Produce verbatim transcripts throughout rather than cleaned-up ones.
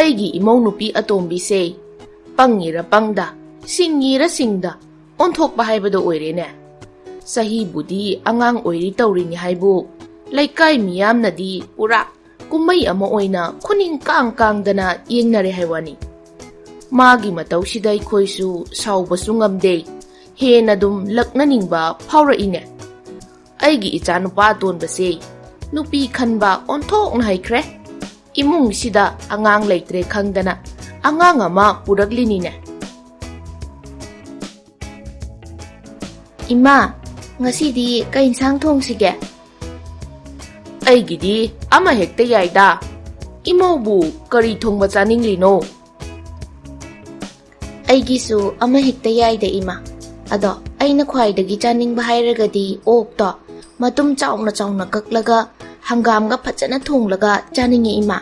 ꯑꯩꯒꯤ ꯏꯃꯧ ꯅꯨꯄꯤ ꯑꯇꯣꯝꯕꯤꯁꯦ ꯄꯪꯉꯤꯔ ꯄꯪꯗ, ꯁꯤꯡꯉꯤꯔ ꯁꯤꯡꯗ ꯑꯣꯟꯊꯣꯛꯄ ꯍꯥꯏꯕꯗꯣ ꯑꯣꯏꯔꯦꯅꯦ꯫ ꯆꯍꯤꯕꯨꯗꯤ ꯑꯉꯥꯡ ꯑꯣꯏꯔꯤ ꯇꯧꯔꯤꯅꯤ ꯍꯥꯏꯕꯨ, ꯂꯩꯀꯥꯏ ꯃꯤꯌꯥꯝꯅꯗꯤ ꯄꯨꯔꯥ ꯀꯨꯝꯍꯩ ꯑꯃ ꯑꯣꯏꯅ ꯈꯨꯅꯤꯡ ꯀꯥꯡ ꯀꯥꯡꯗꯅ ꯌꯦꯡꯅꯔꯦ ꯍꯥꯏ ꯋꯥꯅꯤ꯫ ꯃꯥꯒꯤ ꯃꯇꯧꯁꯤꯗ ꯑꯩꯈꯣꯏꯁꯨ ꯁꯥꯎꯕꯁꯨ ꯉꯝꯗꯦ, ꯍꯦꯟꯅ ꯑꯗꯨꯝ ꯂꯛꯅꯅꯤꯡꯕ ꯐꯥꯎꯔꯛꯏꯅꯦ꯫ ꯑꯩꯒꯤ ꯏꯆꯥꯅꯨꯄꯥ ꯑꯇꯣꯟꯕꯁꯦ ꯅꯨꯄꯤ ꯈꯟꯕ ꯑꯣꯟꯊꯣꯛꯅ ꯍꯩꯈ꯭ꯔꯦ꯫ ꯏꯃꯨꯡꯁꯤꯗ ꯑꯉꯥꯡ ꯂꯩꯇ꯭ꯔꯦ ꯈꯪꯗꯅ ꯑꯉꯥꯡ ꯑꯃ ꯄꯨꯔꯛꯂꯤꯅꯤꯅꯦ꯫ ꯏꯃꯥ, ꯉꯁꯤꯗꯤ ꯀꯩ ꯏꯟꯁꯥꯡ ꯊꯣꯡꯁꯤꯒꯦ? ꯑꯩꯒꯤꯗꯤ ꯑꯃ ꯍꯦꯛꯇ ꯌꯥꯏꯗ꯫ ꯏꯃꯧꯕꯨ ꯀꯔꯤ ꯊꯣꯡꯕ ꯆꯥꯅꯤꯡꯂꯤꯅꯣ? ꯑꯩꯒꯤꯁꯨ ꯑꯃ ꯍꯦꯛꯇ ꯌꯥꯏꯗ, ꯏꯃꯥ꯫ ꯑꯗꯣ ꯑꯩꯅ ꯈ꯭ꯋꯥꯏꯗꯒꯤ ꯆꯥꯅꯤꯡꯕ ꯍꯥꯏꯔꯒꯗꯤ ꯑꯣꯛꯇꯣ ꯃꯇꯨꯝ ꯆꯥꯎꯅ ꯆꯥꯎꯅ ꯀꯛꯂꯒ ꯍꯪꯒꯥꯝꯒ ꯐꯖꯅ ꯊꯣꯡꯂꯒ ꯆꯥꯅꯤꯡꯉꯤ, ꯏꯃꯥ꯫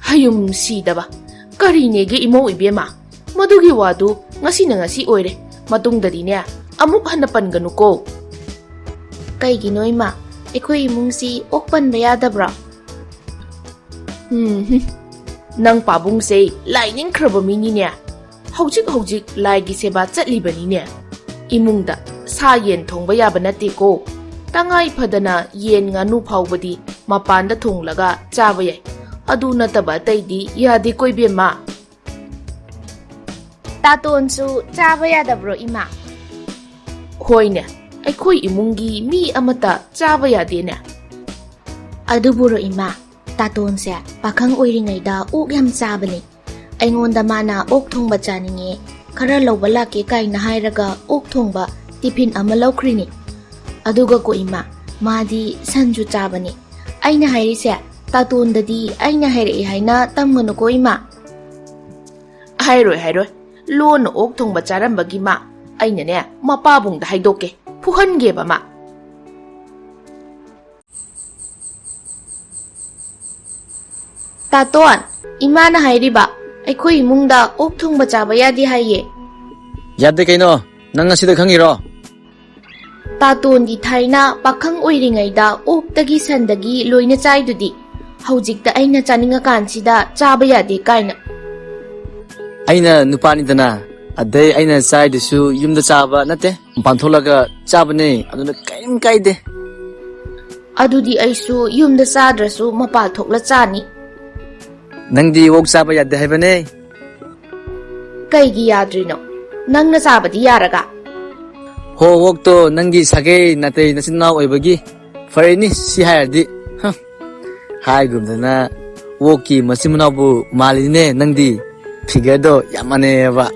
ꯍꯌꯨꯝ ꯁꯤꯗꯕ! ꯀꯔꯤꯅꯦꯒꯦ ꯏꯃꯧ ꯏꯕꯦꯝꯃ? ꯃꯗꯨꯒꯤ ꯋꯥꯗꯨ ꯉꯁꯤꯅ ꯉꯁꯤ ꯑꯣꯏꯔꯦ, ꯃꯇꯨꯡꯗꯗꯤꯅꯦ ꯑꯃꯨꯛ ꯍꯟꯅ ꯄꯟꯒꯅꯨꯀꯣ꯫ ꯀꯩꯒꯤꯅꯣ, ꯏꯃꯥ? ꯑꯩꯈꯣꯏ ꯏꯃꯨꯡꯁꯤ ꯑꯣꯛ ꯄꯟꯕ ꯌꯥꯗꯕ꯭ꯔꯣ? ꯎꯝ, ꯍꯨꯝ꯫ ꯅꯪ ꯄꯥꯕꯨꯡꯁꯦ ꯂꯥꯏ ꯅꯤꯡꯈ꯭ꯔꯕ ꯃꯤꯅꯤꯅꯦ꯫ ꯍꯧꯖꯤꯛ ꯍꯧꯖꯤꯛ ꯂꯥꯏꯒꯤ ꯁꯦꯕꯥ ꯆꯠꯂꯤꯕꯅꯤꯅꯦ꯫ ꯏꯃꯨꯡꯗ ꯁꯥ ꯌꯦꯟ ꯊꯣꯡꯕ ꯌꯥꯕ ꯅꯠꯇꯦꯀꯣ꯫ ꯇꯉꯥꯏ ꯐꯗꯅ ꯌꯦꯟ ꯉꯥꯅꯨ ꯐꯥꯎꯕꯗꯤ ꯃꯄꯥꯟꯗ ꯊꯣꯡꯂꯒ ꯆꯥꯕ ꯌꯥꯏ꯫ ꯑꯗꯨ ꯅꯠꯇꯕ ꯑꯇꯩꯗꯤ ꯌꯥꯗꯦꯀꯣ ꯏꯕꯦꯝꯃ꯫ ꯇꯥꯇꯣꯟꯁꯨ ꯆꯥꯕ ꯌꯥꯗꯕ꯭ꯔꯣ, ꯏꯃꯥ? ꯍꯣꯏꯅꯦ, ꯑꯩꯈꯣꯏ ꯏꯃꯨꯡꯒꯤ ꯃꯤ ꯑꯃꯠꯇ ꯆꯥꯕ ꯌꯥꯗꯦꯅꯦ꯫ ꯑꯗꯨꯕꯨꯔꯣ, ꯏꯃꯥ? ꯇꯥꯇꯣꯟꯁꯦ ꯄꯥꯈꯪ ꯑꯣꯏꯔꯤꯉꯩꯗ ꯑꯣꯛ ꯌꯥꯝ ꯆꯥꯕꯅꯤ꯫ ꯑꯩꯉꯣꯟꯗ ꯃꯥꯅ ꯑꯣꯛ ꯊꯣꯡꯕ ꯆꯥꯅꯤꯡꯉꯦ, ꯈꯔ ꯂꯧꯕ ꯂꯥꯛꯀꯦ ꯀꯥꯏꯅ ꯍꯥꯏꯔꯒ ꯑꯣꯛ ꯊꯣꯡꯕ ꯇꯤꯐꯤꯟ ꯑꯃ ꯂꯧꯈ꯭ꯔꯤꯅꯤ꯫ ꯑꯗꯨꯒ ꯀꯣ ꯏꯃꯥ, ꯃꯥꯗꯤ ꯁꯟꯁꯨ ꯆꯥꯕꯅꯤ꯫ ꯑꯩꯅ ꯍꯥꯏꯔꯤꯁꯦ, ꯇꯥꯇꯣꯟꯗꯗꯤ ꯑꯩꯅ ꯍꯥꯏꯔꯛꯏ ꯍꯥꯏꯅ ꯇꯝꯒꯅꯨꯀꯣ ꯏꯃꯥ꯫ ꯍꯥꯏꯔꯣꯏ, ꯍꯥꯏꯔꯣꯏ꯫ ꯂꯣꯟꯅ ꯑꯣꯛ ꯊꯣꯡꯕ ꯆꯥꯔꯝꯕꯒꯤ ꯃꯥ, ꯑꯩꯅꯅꯦ ꯃꯄꯥꯕꯨꯡꯗ ꯍꯥꯏꯗꯣꯛꯀꯦ, ꯐꯨꯍꯟꯒꯦꯕ ꯃꯥ꯫ ꯇꯥꯇꯣꯟ, ꯏꯃꯥꯅ ꯍꯥꯏꯔꯤꯕ, ꯑꯩꯈꯣꯏ ꯏꯃꯨꯡꯗ ꯑꯣꯛ ꯊꯣꯡꯕ ꯆꯥꯕ ꯌꯥꯗꯦ ꯍꯥꯏꯌꯦ꯫ ꯌꯥꯗꯦ ꯀꯩꯅꯣ? ꯅꯪ ꯉꯁꯤꯗ ꯈꯪꯉꯤꯔꯣ? ꯇꯥꯇꯣꯟꯗꯤ ꯊꯥꯏꯅ ꯄꯥꯈꯪ ꯑꯣꯏꯔꯤꯉꯩꯗ ꯑꯣꯛꯇꯒꯤ ꯁꯟꯗꯒꯤ ꯂꯣꯏꯅ ꯆꯥꯏꯗꯨꯗꯤ꯫ ꯍꯧꯖꯤꯛꯇ ꯑꯩꯅ ꯆꯥꯅꯤꯡꯉꯀꯥꯟꯁꯤꯗ ꯆꯥꯕ ꯌꯥꯗꯦ ꯀꯥꯏꯅ꯫ ꯑꯩꯅ ꯅꯨꯄꯥꯅꯤꯗꯅ, ꯑꯗꯩ ꯑꯩꯅ ꯆꯥꯏꯗꯨꯁꯨ ꯌꯨꯝꯗ ꯆꯥꯕ ꯅꯠꯇꯦ, ꯃꯄꯥꯟ ꯊꯣꯛꯂꯒ ꯆꯥꯕꯅꯦ, ꯑꯗꯨꯅ ꯀꯔꯤꯝ ꯀꯥꯏꯗꯦ꯫ ꯑꯗꯨꯗꯤ ꯑꯩꯁꯨ ꯌꯨꯝꯗ ꯆꯥꯗ꯭ꯔꯁꯨ ꯃꯄꯥꯟ ꯊꯣꯛꯂ ꯆꯥꯅꯤ꯫ ꯅꯪꯗꯤ ꯑꯣꯛ ꯆꯥꯕ ꯌꯥꯗꯦ ꯍꯥꯏꯕꯅꯦ꯫ ꯀꯩꯒꯤ ꯌꯥꯗ꯭ꯔꯤꯅꯣ? ꯅꯪꯅ ꯆꯥꯕꯗꯤ ꯌꯥꯔꯒ? ꯍꯣ, ꯑꯣꯛꯇꯣ ꯅꯪꯒꯤ ꯁꯥꯒꯩ ꯅꯥꯇꯩ ꯅꯆꯤꯟ ꯅꯅꯥꯎ ꯑꯣꯏꯕꯒꯤ꯫ ꯐꯔꯦꯅꯤ, ꯁꯤ ꯍꯥꯏꯔꯗꯤ꯫ ꯍ꯫ ꯍꯥꯏꯒꯨꯝꯗꯅ, ꯑꯣꯛꯀꯤ ꯃꯆꯤꯟ ꯃꯅꯥꯎꯕꯨ ꯃꯥꯜꯂꯤꯅꯦ ꯅꯪꯗꯤ꯫ ꯐꯤꯒꯔꯗꯣ ꯌꯥꯝ ꯃꯥꯟꯅꯩꯌꯦꯕ꯫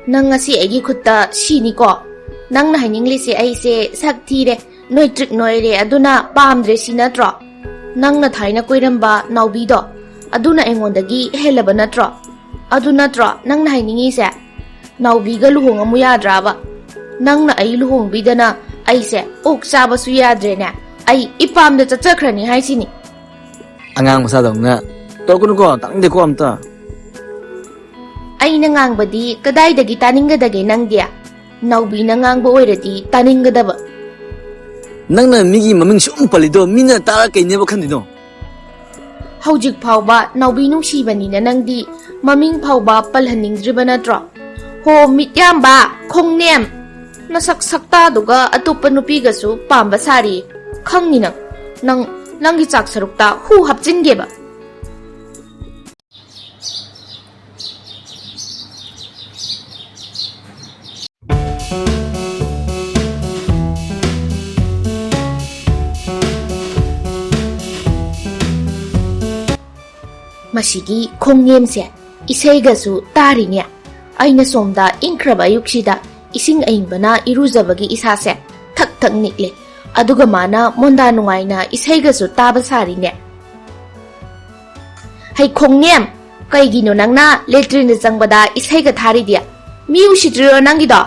ꯅꯪ ꯉꯁꯤ ꯑꯩꯒꯤ ꯈꯨꯠꯇ ꯁꯤꯅꯤꯀꯣ꯫ ꯅꯪꯅ ꯍꯥꯏꯅꯤꯡꯂꯤꯁꯦ ꯑꯩꯁꯦ ꯁꯛ ꯊꯤꯔꯦ, ꯅꯣꯏꯇ꯭ꯔꯤꯛ ꯅꯣꯏꯔꯦ, ꯑꯗꯨꯅ ꯄꯥꯝꯗ꯭ꯔꯦ ꯁꯤ ꯅꯠꯇ꯭ꯔꯣ? ꯅꯪꯅ ꯊꯥꯏꯅ ꯀꯣꯏꯔꯝꯕ ꯅꯥꯎꯕꯤꯗꯣ, ꯑꯗꯨꯅ ꯑꯩꯉꯣꯟꯗꯒꯤ ꯍꯦꯜꯂꯕ ꯅꯠꯇ꯭ꯔꯣ? ꯑꯗꯨ ꯅꯠꯇ꯭ꯔꯣ ꯅꯪꯅ ꯍꯥꯏꯅꯤꯡꯉꯤꯁꯦ? ꯅꯥꯎꯕꯤꯒ ꯂꯨꯍꯣꯡꯉꯝꯃꯨ ꯌꯥꯗ꯭ꯔꯥꯕ? ꯅꯪꯅ ꯑꯩ ꯂꯨꯍꯣꯡꯕꯤꯗꯅ ꯑꯩꯁꯦ ꯑꯣꯛ ꯆꯥꯕꯁꯨ ꯌꯥꯗ꯭ꯔꯦꯅꯦ, ꯑꯩ ꯏꯄꯥꯝꯗ ꯆꯠꯆꯈ꯭ꯔꯅꯤ ꯍꯥꯏꯁꯤꯅꯤ꯫ ꯑꯉꯥꯡ ꯃꯆꯥꯗꯧꯅ ꯇꯧꯒꯅꯨꯀꯣ, ꯇꯥꯅꯤꯡꯗꯦꯀꯣ ꯑꯝꯇ꯫ ꯑꯩꯅ ꯉꯥꯡꯕꯗꯤ ꯀꯗꯥꯏꯗꯒꯤ ꯇꯥꯅꯤꯡꯒꯗꯒꯦ ꯅꯪꯗꯤ? ꯅꯥꯎꯕꯤꯅ ꯉꯥꯡꯕ ꯑꯣꯏꯔꯗꯤ ꯇꯥꯅꯤꯡꯒꯗꯕ꯫ ꯅꯪꯅ ꯃꯤꯒꯤ ꯃꯃꯤꯡ ꯁꯨꯝ ꯄꯜꯂꯤꯗꯣ ꯃꯤꯅ ꯇꯥꯔ ꯀꯩꯅꯦꯕ ꯈꯟꯗꯣꯏꯅꯣ? ꯍꯧꯖꯤꯛ ꯐꯥꯎꯕ ꯅꯥꯎꯕꯤ ꯅꯨꯡꯁꯤꯕꯅꯤꯅ ꯅꯪꯗꯤ ꯃꯃꯤꯡ ꯐꯥꯎꯕ ꯄꯜꯍꯟꯅꯤꯡꯗ꯭ꯔꯤꯕ ꯅꯠꯇ꯭ꯔꯣ? ꯍꯣ, ꯃꯤꯠꯌꯥꯝꯕ, ꯈꯣꯡꯅꯦꯝ, ꯅꯁꯛ ꯁꯛꯇꯥꯗꯨꯒ ꯑꯇꯣꯞꯄ ꯅꯨꯄꯤꯒꯁꯨ ꯄꯥꯝꯕ ꯁꯥꯔꯤ꯫ ꯈꯪꯅꯤ ꯅꯪ, ꯅꯪ, ꯅꯪꯒꯤ ꯆꯥꯛ ꯁꯔꯨꯛꯇ ꯍꯨ ꯍꯥꯞꯆꯤꯟꯒꯦꯕ꯫ ꯃꯁꯤꯒꯤ ꯈꯣꯡꯅꯦꯝꯁꯦ ꯏꯁꯩꯒꯁꯨ ꯇꯥꯔꯤꯅꯦ꯫ ꯑꯩꯅ ꯁꯣꯝꯗ ꯏꯪꯈ꯭ꯔꯕ ꯑꯌꯨꯛꯁꯤꯗ ꯏꯁꯤꯡ ꯑꯏꯪꯕꯅ ꯏꯔꯨꯖꯕꯒꯤ ꯏꯁꯥꯁꯦ ꯊꯛ ꯊꯛ ꯅꯤꯛꯂꯦ꯫ ꯑꯗꯨꯒ ꯃꯥꯅ ꯃꯣꯟꯗꯥ ꯅꯨꯡꯉꯥꯏꯅ ꯏꯁꯩꯒꯁꯨ ꯇꯥꯕ ꯁꯥꯔꯤꯅꯦ꯫ ꯍꯩ ꯈꯣꯡꯅꯦꯝ, ꯀꯩꯒꯤꯅꯣ ꯅꯪꯅ ꯂꯦꯇ꯭ꯔꯤꯟꯗ ꯆꯪꯕꯗ ꯏꯁꯩꯒ ꯊꯥꯔꯤꯗꯤ? ꯃꯤ ꯎꯁꯤꯠꯇ꯭ꯔꯤꯔꯣ ꯅꯪꯒꯤꯗꯣ?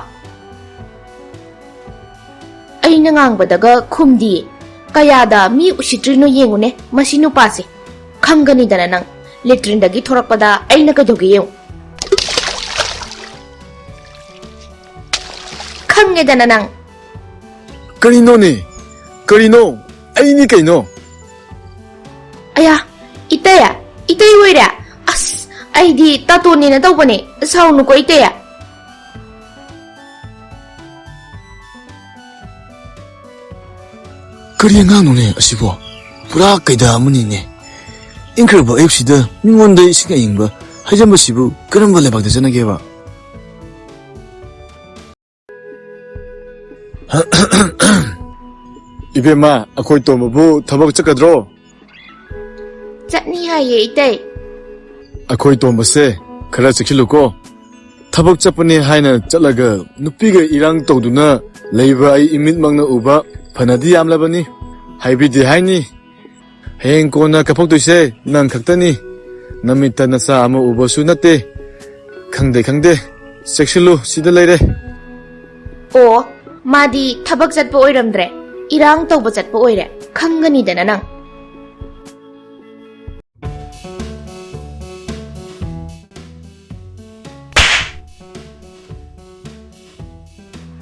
ꯑꯩꯅ ꯉꯥꯡꯕꯗꯒ ꯈꯨꯝꯗꯤꯌꯦ꯫ ꯀꯌꯥꯗ ꯃꯤ ꯎꯁꯤꯠꯇ꯭ꯔꯤꯅꯣ ꯌꯦꯡꯉꯨꯅꯦ ꯃꯁꯤ ꯅꯨꯄꯥꯁꯦ꯫ ꯈꯪꯒꯅꯤꯗꯅ ꯅꯪ꯫ ꯂꯦꯇ꯭ꯔꯤꯟꯗꯒꯤ ꯊꯣꯔꯛꯄꯗ ꯑꯩꯅ ꯀꯩꯗꯧꯒꯦ ꯌꯦꯡꯉꯨ꯫ ꯈꯪꯉꯦꯗꯅ ꯅꯪ꯫ ꯀꯔꯤꯅꯣꯅꯦ? ꯀꯔꯤꯅꯣ? ꯑꯩꯅꯤ ꯀꯩꯅꯣ? ꯑꯌꯥ, ꯏꯇꯩ, ꯏꯇꯩ ꯑꯣꯏꯔꯦ꯫ ꯑꯁ, ꯑꯩꯗꯤ ꯇꯥꯇꯣꯟꯅꯦꯅ ꯇꯧꯕꯅꯦ꯫ ꯁꯥꯎꯅꯨꯀꯣ ꯏꯇꯩ꯫ ꯀꯔꯤ ꯑꯉꯥꯡꯅꯣꯅꯦ ꯑꯁꯤꯕꯣ? ꯄꯨꯔꯥ ꯀꯩꯗꯥ ꯑꯃꯅꯤꯅꯦ꯫ ꯏꯪꯈ꯭ꯔꯕ ꯑꯌꯨꯛꯁꯤꯗ ꯃꯤꯉꯣꯟꯗ ꯏꯁꯤꯡ ꯑꯏꯪꯕ ꯍꯩꯖꯤꯟꯕꯁꯤꯕꯨ ꯀꯔꯝꯕ ꯂꯩꯕꯥꯛꯇ ꯆꯠꯅꯒꯦꯕ? ꯏꯕꯦꯝꯃ, ꯑꯩꯈꯣꯏ ꯇꯣꯝꯕꯕꯨ ꯊꯕꯛ ꯆꯠꯀꯗ꯭ꯔꯣ? ꯆꯠꯅꯤ ꯍꯥꯏꯌꯦ, ꯏꯇꯩ꯫ ꯑꯩꯈꯣꯏ ꯇꯣꯝꯕꯁꯦ ꯈꯔ ꯆꯦꯛꯁꯤꯜꯂꯨꯀꯣ꯫ ꯊꯕꯛ ꯆꯠꯄꯅꯦ ꯍꯥꯏꯅ ꯆꯠꯂꯒ ꯅꯨꯄꯤꯒ ꯏꯔꯥꯡ ꯇꯧꯗꯨꯅ ꯂꯩꯕ ꯑꯩ ꯏꯃꯤꯠꯃꯛꯅ ꯎꯕ ꯐꯅꯗꯤ ꯌꯥꯝꯂꯕꯅꯤ꯫ ꯍꯥꯏꯕꯤꯗꯦ ꯍꯥꯏꯅꯤ꯫ ꯍꯌꯦꯡ ꯀꯣꯟꯅ ꯀꯞꯄꯛꯇꯣꯏꯁꯦ ꯅꯪ ꯈꯛꯇꯅꯤ꯫ ꯅꯃꯤꯠꯇ ꯅꯆꯥ ꯑꯃ ꯎꯕꯁꯨ ꯅꯠꯇꯦ꯫ ꯈꯪꯗꯦ, ꯈꯪꯗꯦ꯫ ꯆꯦꯛꯁꯤꯜꯂꯨ, ꯁꯤꯗ ꯂꯩꯔꯦ꯫ ꯑꯣ, ꯃꯥꯗꯤ ꯊꯕꯛ ꯆꯠꯄ ꯑꯣꯏꯔꯝꯗ꯭ꯔꯦ, ꯏꯔꯥꯡ ꯇꯧꯕ ꯆꯠꯄ ꯑꯣꯏꯔꯦ꯫ ꯈꯪꯒꯅꯤꯗꯅ ꯅꯪ꯫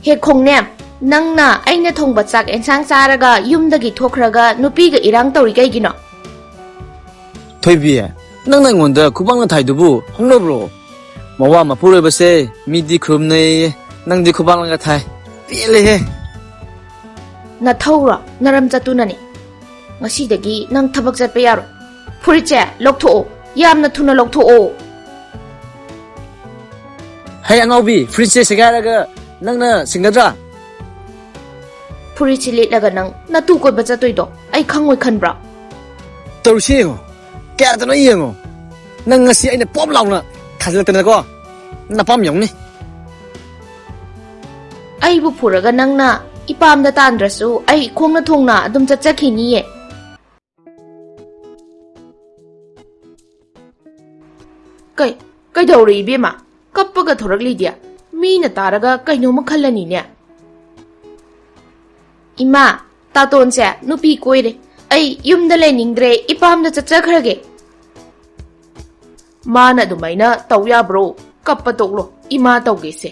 ꯍꯦ ꯈꯣꯡꯅꯦꯝ, ꯅꯪꯅ ꯑꯩꯅ ꯊꯣꯡꯕ ꯆꯥꯛ ꯑꯦꯟꯁꯥꯡ ꯆꯥꯔꯒ ꯌꯨꯝꯗꯒꯤ ꯊꯣꯛꯈ꯭ꯔꯒ ꯅꯨꯄꯤꯒ ꯏꯔꯥꯡ ꯇꯧꯔꯤ ꯀꯩꯒꯤꯅꯣ? ꯊꯣꯏꯕꯤ, ꯅꯪꯅ ꯑꯩꯉꯣꯟꯗ ꯈꯨꯕꯥꯛꯅ ꯊꯥꯏꯗꯨꯕꯨ ꯍꯧꯅꯕ꯭ꯔꯣ? ꯃꯋꯥ ꯃꯄꯨꯔꯣꯏꯕꯁꯦ ꯃꯤꯗꯤ ꯈꯨꯔꯨꯝꯅꯩꯌꯦ, ꯅꯪꯗꯤ ꯈꯨꯕꯥꯛꯅꯒ ꯊꯥꯏ꯫ ꯄꯦꯜꯂꯦꯍꯦ! ꯅꯊꯧꯔꯣ? ꯅꯔꯝ ꯆꯠꯇꯨꯅꯅꯦ꯫ ꯉꯁꯤꯗꯒꯤ ꯅꯪ ꯊꯕꯛ ꯆꯠꯄ ꯌꯥꯔꯣꯏ꯫ ꯐꯨꯔꯤꯠꯁꯦ ꯂꯧꯊꯣꯛꯑꯣ꯫ ꯌꯥꯝꯅ ꯊꯨꯅ ꯂꯧꯊꯣꯛꯑꯣ꯫ ꯍꯩ ꯑꯉꯥꯎꯕꯤ, ꯐꯨꯔꯤꯠꯁꯦ ꯁꯦꯒꯥꯏꯔꯒ ꯅꯪꯅ ꯁꯤꯡꯒꯗ꯭ꯔꯥ? ꯐꯨꯔꯤꯠꯁꯤ ꯂꯤꯠꯂꯒ ꯅꯪ ꯅꯇꯨ ꯀꯣꯏꯕ ꯆꯠꯇꯣꯏꯗꯣ ꯑꯩ ꯈꯪꯉꯣꯏ ꯈꯟꯕ꯭ꯔꯣ? ꯇꯧꯔꯤꯁꯤ ꯌꯦꯡꯉꯣ, ꯀꯌꯥꯗꯅꯣ ꯌꯦꯡꯉꯣ꯫ ꯅꯪ ꯉꯁꯤ ꯑꯩꯅ ꯄꯣꯞ ꯂꯥꯎꯅ ꯊꯥꯖꯤꯜꯂꯛꯇꯅꯀꯣ, ꯅꯄꯥꯝ ꯌꯧꯅꯤ꯫ ꯑꯩꯕꯨ ꯐꯨꯔꯒ ꯅꯪꯅ ꯏꯄꯥꯝꯗ ꯇꯥꯟꯗ꯭ꯔꯁꯨ ꯑꯩ ꯈꯣꯡꯅ ꯊꯣꯡꯅ ꯑꯗꯨꯝ ꯆꯠꯆꯈꯤꯅꯤꯌꯦ꯫ ꯀꯩ, ꯀꯩꯗꯧꯔꯦ ꯏꯕꯦꯝꯃ? ꯀꯞꯄꯒ ꯊꯣꯔꯛꯂꯤꯗꯤ? ꯃꯤꯅ ꯇꯥꯔꯒ ꯀꯩꯅꯣꯝꯃ ꯈꯜꯂꯅꯤꯅꯦ꯫ ꯏꯃꯥ, ꯇꯥꯇꯣꯟꯁꯦ ꯅꯨꯄꯤ ꯀꯣꯏꯔꯦ꯫ ꯑꯩ ꯌꯨꯝꯗ ꯂꯩꯅꯤꯡꯗ꯭ꯔꯦ, ꯏꯄꯥꯝꯗ ꯆꯠꯆꯈ꯭ꯔꯒꯦ꯫ ꯃꯥꯅ ꯑꯗꯨꯃꯥꯏꯅ ꯇꯧ ꯌꯥꯕ꯭ꯔꯣ? ꯀꯞꯄ ꯇꯣꯛꯂꯣ, ꯏꯃꯥ ꯇꯧꯒꯦꯁꯦ꯫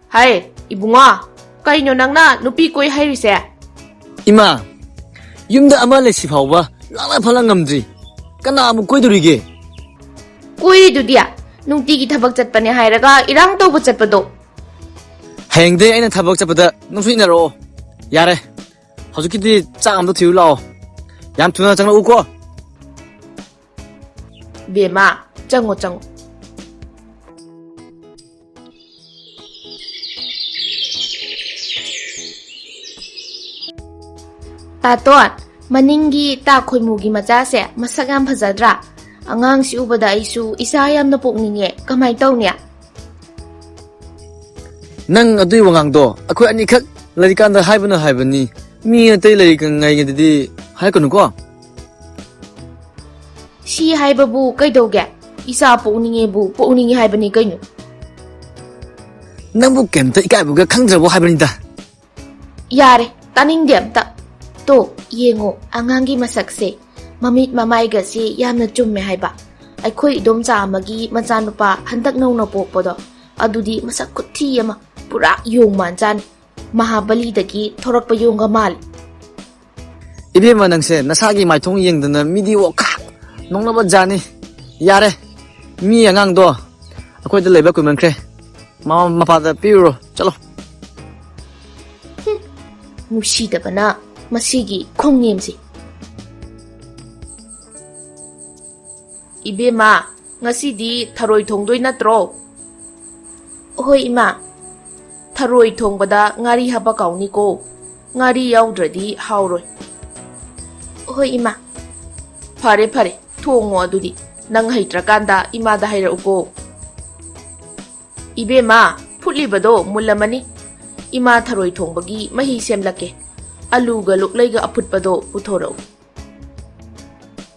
ꯍꯥꯏ, ꯏꯕꯨꯡꯉꯣ, ꯀꯩꯅꯣ ꯅꯪꯅ ꯅꯨꯄꯤ ꯀꯣꯏ ꯍꯥꯏꯔꯤꯁꯦ? ꯏꯃꯥ, ꯌꯨꯝꯗ ꯑꯃ ꯂꯩꯁꯤ ꯐꯥꯎꯕ ꯂꯥꯛꯅ ꯐꯠꯂ ꯉꯝꯗ꯭ꯔꯤ꯫ ꯀꯅꯥ ꯑꯃꯨꯛ ꯀꯣꯏꯗꯣꯔꯤꯒꯦ? ꯀꯣꯏꯔꯤꯗꯨꯗꯤ꯫ ꯅꯨꯡꯇꯤꯒꯤ ꯊꯕꯛ ꯆꯠꯄꯅꯦ ꯍꯥꯏꯔꯒ ꯏꯔꯥꯡ ꯇꯧꯕ ꯆꯠꯄꯗꯣ꯫ ꯍꯌꯦꯡꯗꯩ ꯑꯩꯅ ꯊꯕꯛ ꯆꯠꯄꯗ ꯅꯪꯁꯨ ꯏꯟꯅꯔꯛꯑꯣ꯫ ꯌꯥꯔꯦ, ꯍꯧꯖꯤꯛꯀꯤꯗꯤ ꯆꯥꯛ ꯑꯝꯇ ꯊꯤꯔꯨ ꯂꯥꯛꯑꯣ꯫ ꯌꯥꯝ ꯊꯨꯅ ꯆꯪꯂꯛꯎꯀꯣ꯫ ꯕꯦꯝꯃ, ꯆꯪꯉꯣ, ꯆꯪꯉꯣ꯫ ꯇꯥꯇꯣꯟ, ꯃꯅꯤꯡꯒꯤ ꯇꯥ ꯈꯣꯏꯃꯨꯒꯤ ꯃꯆꯥꯁꯦ ꯃꯁꯛ ꯌꯥꯝ ꯐꯖꯗ꯭ꯔꯥ? ꯑꯉꯥꯡꯁꯤ ꯎꯕꯗ ꯑꯩꯁꯨ ꯏꯆꯥ ꯌꯥꯝꯅ ꯄꯣꯛꯅꯤꯡꯉꯦ꯫ ꯀꯃꯥꯏ ꯇꯧꯅꯤ? ꯅꯪ ꯑꯗꯨꯏ ꯋꯥꯉꯥꯡꯗꯣ ꯑꯩꯈꯣꯏ ꯑꯅꯤꯈꯛ ꯂꯩꯔꯤꯀꯥꯟꯗ ꯍꯥꯏꯕꯅ ꯍꯥꯏꯕꯅꯤ꯫ ꯃꯤ ꯑꯇꯩ ꯂꯩꯔꯤꯉꯩꯗꯗꯤ ꯍꯥꯏꯔꯛꯀꯅꯨꯀꯣ꯫ ꯁꯤ ꯍꯥꯏꯕꯕꯨ ꯀꯩꯗꯧꯒꯦ? ꯏꯆꯥ ꯄꯣꯛꯅꯤꯡꯉꯦꯕꯨ ꯄꯣꯛꯅꯤꯡꯉꯦ ꯍꯥꯏꯕꯅꯤ ꯀꯩꯅꯣ꯫ ꯅꯪꯕꯨ ꯀꯩꯝꯇ ꯏꯀꯥꯏꯕꯒ ꯈꯪꯗ꯭ꯔꯕꯣ ꯍꯥꯏꯕꯅꯤꯗ꯫ ꯌꯥꯔꯦ, ꯇꯥꯅꯤꯡꯗꯦ ꯑꯝꯇ꯫ ꯇꯣ, ꯌꯦꯡꯉꯣ, ꯑꯉꯥꯡꯒꯤ ꯃꯁꯛꯁꯦ꯫ ꯃꯃꯤꯠ ꯃꯃꯥꯏꯒꯁꯦ ꯌꯥꯝꯅ ꯆꯨꯝꯃꯦ ꯍꯥꯏꯕ꯫ ꯑꯩꯈꯣꯏ ꯏꯗꯣꯝꯆꯥ ꯑꯃꯒꯤ ꯃꯆꯥꯅꯨꯄꯥ ꯍꯟꯗꯛ ꯅꯧꯅ ꯄꯣꯛꯄꯗꯣ, ꯑꯗꯨꯗꯤ ꯃꯁꯛ ꯈꯨꯊꯤ ꯑꯃ, ꯄꯨꯔꯥ ꯌꯣꯡ ꯃꯥꯟꯖꯥꯠꯅꯤ꯫ ꯃꯍꯥꯕꯂꯤꯗꯒꯤ ꯊꯣꯔꯛꯄ ꯌꯣꯡꯒ ꯃꯥꯜꯂꯤ꯫ ꯏꯕꯦꯝꯃ, ꯅꯪꯁꯦ ꯅꯁꯥꯒꯤ ꯃꯥꯏꯊꯣꯡ ꯌꯦꯡꯗꯅ ꯃꯤꯗꯤ ꯋꯥꯈꯜ ꯅꯣꯛꯅꯕ ꯖꯥꯠꯅꯤ꯫ ꯌꯥꯔꯦ, ꯃꯤ ꯑꯉꯥꯡꯗꯣ ꯑꯩꯈꯣꯏꯗ ꯂꯩꯕ ꯀꯨꯏꯃꯟꯈ꯭ꯔꯦ꯫ ꯃꯃꯥ ꯃꯄꯥꯗ ꯄꯤꯔꯨꯔꯣ, ꯆꯠꯂꯣ꯫ ꯍꯨꯝ, ꯅꯨꯡꯁꯤꯗꯕꯅ ꯃꯁꯤꯒꯤ ꯈꯣꯡꯅꯦꯝꯁꯤ꯫ ꯏꯕꯦꯝꯃ, ꯉꯁꯤꯗꯤ ꯊꯔꯣꯏ ꯊꯣꯡꯗꯣꯏ ꯅꯠꯇ꯭ꯔꯣ? ꯍꯣꯏ, ꯏꯃꯥ꯫ ꯊꯔꯣꯏ ꯊꯣꯡꯕꯗ ꯉꯥꯔꯤ ꯍꯥꯞꯄ ꯀꯥꯎꯅꯤꯀꯣ꯫ ꯉꯥꯔꯤ ꯌꯥꯎꯗ꯭ꯔꯗꯤ ꯍꯥꯎꯔꯣꯏ꯫ ꯍꯣꯏ, ꯏꯃꯥ꯫ ꯐꯔꯦ, ꯐꯔꯦ, ꯊꯣꯡꯉꯣ ꯑꯗꯨꯗꯤ꯫ ꯅꯪ ꯍꯩꯇ꯭ꯔꯀꯥꯟꯗ ꯏꯃꯥꯗ ꯍꯥꯏꯔꯛꯎꯀꯣ꯫ ꯏꯕꯦꯝꯃ, ꯐꯨꯠꯂꯤꯕꯗꯣ ꯃꯨꯜꯂꯝꯃꯅꯤ꯫ ꯏꯃꯥ ꯊꯔꯣꯏ ꯊꯣꯡꯕꯒꯤ ꯃꯍꯤ ꯁꯦꯝꯂꯛꯀꯦ꯫ ꯑꯂꯨꯒ ꯂꯣꯛꯂꯩꯒ ꯑꯐꯨꯠꯄꯗꯣ ꯄꯨꯊꯣꯔꯛꯎ꯫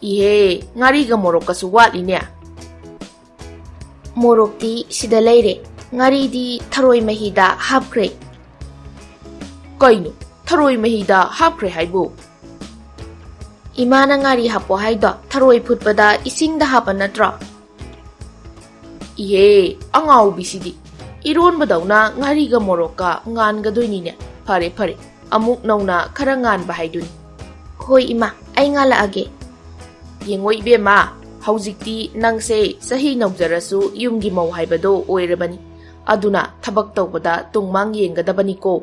ꯏꯍꯦ, ꯉꯥꯔꯤꯒ ꯃꯣꯔꯣꯛꯀꯁꯨ ꯋꯥꯠꯂꯤꯅꯦ꯫ ꯃꯣꯔꯣꯛꯇꯤ ꯁꯤꯗ ꯂꯩꯔꯦ, ꯉꯥꯔꯤꯗꯤ ꯊꯔꯣꯏ ꯃꯍꯤꯗ ꯍꯥꯞꯈ꯭ꯔꯦ꯫ ꯀꯩꯅꯣ, ꯊꯔꯣꯏ ꯃꯍꯤꯗ ꯍꯥꯞꯈ꯭ꯔꯦ ꯍꯥꯏꯕꯨ? ꯏꯃꯥꯅ ꯉꯥꯔꯤ ꯍꯥꯞꯄꯣ ꯍꯥꯏꯗꯣ ꯊꯔꯣꯏ ꯐꯨꯠꯄꯗ ꯏꯁꯤꯡꯗ ꯍꯥꯞꯄ ꯅꯠꯇ꯭ꯔꯣ? ꯏꯍꯦ, ꯑꯉꯥꯎꯕꯤꯁꯤꯗꯤ꯫ ꯏꯔꯣꯟꯕꯗꯧꯅ ꯉꯥꯔꯤꯒ ꯃꯣꯔꯣꯛꯀ ꯉꯥꯟꯒꯗꯣꯏꯅꯤꯅꯦ꯫ ꯐꯔꯦ, ꯐꯔꯦ, ꯑꯃꯨꯛ ꯅꯧꯅ ꯈꯔ ꯉꯥꯟꯕ ꯍꯥꯏꯗꯨꯅꯤ꯫ ꯍꯣꯏ, ꯏꯃꯥ꯫ ꯑꯩ ꯉꯥꯜꯂꯛꯑꯒꯦ꯫ ꯌꯦꯡꯉꯣ ꯏꯕꯦꯝꯃ, ꯍꯧꯖꯤꯛꯇꯤ ꯅꯪꯁꯦ ꯆꯍꯤ ꯅꯧꯖꯔꯁꯨ ꯌꯨꯝꯒꯤ ꯃꯧ ꯍꯥꯏꯕꯗꯣ ꯑꯣꯏꯔꯕꯅꯤ꯫ ꯑꯗꯨꯅ ꯊꯕꯛ ꯇꯧꯕꯗ ꯇꯨꯡꯃꯥꯡ ꯌꯦꯡꯒꯗꯕꯅꯤꯀꯣ꯫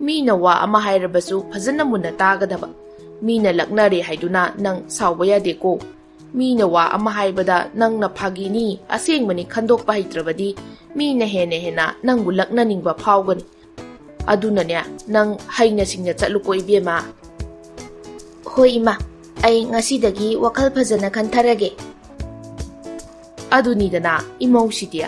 ꯃꯤꯅ ꯋꯥ ꯑꯃ ꯍꯥꯏꯔꯕꯁꯨ ꯐꯖꯅ ꯃꯨꯟꯅ ꯇꯥꯒꯗꯕ꯫ ꯃꯤꯅ ꯂꯛꯅꯔꯦ ꯍꯥꯏꯗꯨꯅ ꯅꯪ ꯁꯥꯎꯕ ꯌꯥꯗꯦꯀꯣ꯫ ꯃꯤꯅ ꯋꯥ ꯑꯃ ꯍꯥꯏꯕꯗ ꯅꯪꯅ ꯐꯥꯒꯤꯅꯤ, ꯑꯁꯦꯡꯕꯅꯤ ꯈꯟꯗꯣꯛꯄ ꯍꯩꯇ꯭ꯔꯕꯗꯤ ꯃꯤꯅ ꯍꯦꯟꯅ ꯍꯦꯟꯅ ꯅꯪꯕꯨ ꯂꯛꯅꯅꯤꯡꯕ ꯐꯥꯎꯒꯅꯤ꯫ ꯑꯗꯨꯅꯅꯦ, ꯅꯪ ꯍꯩꯅ ꯁꯤꯡꯅ ꯆꯠꯂꯨꯀꯣ ꯏꯕꯦꯝꯃ꯫ ꯍꯣꯏ ꯏꯃꯥ, ꯑꯩ ꯉꯁꯤꯗꯒꯤ ꯋꯥꯈꯜ ꯐꯖꯅ ꯈꯟꯊꯔꯒꯦ꯫ ꯑꯗꯨꯅꯤꯗꯅ ꯏꯃꯧꯁꯤꯗꯤ꯫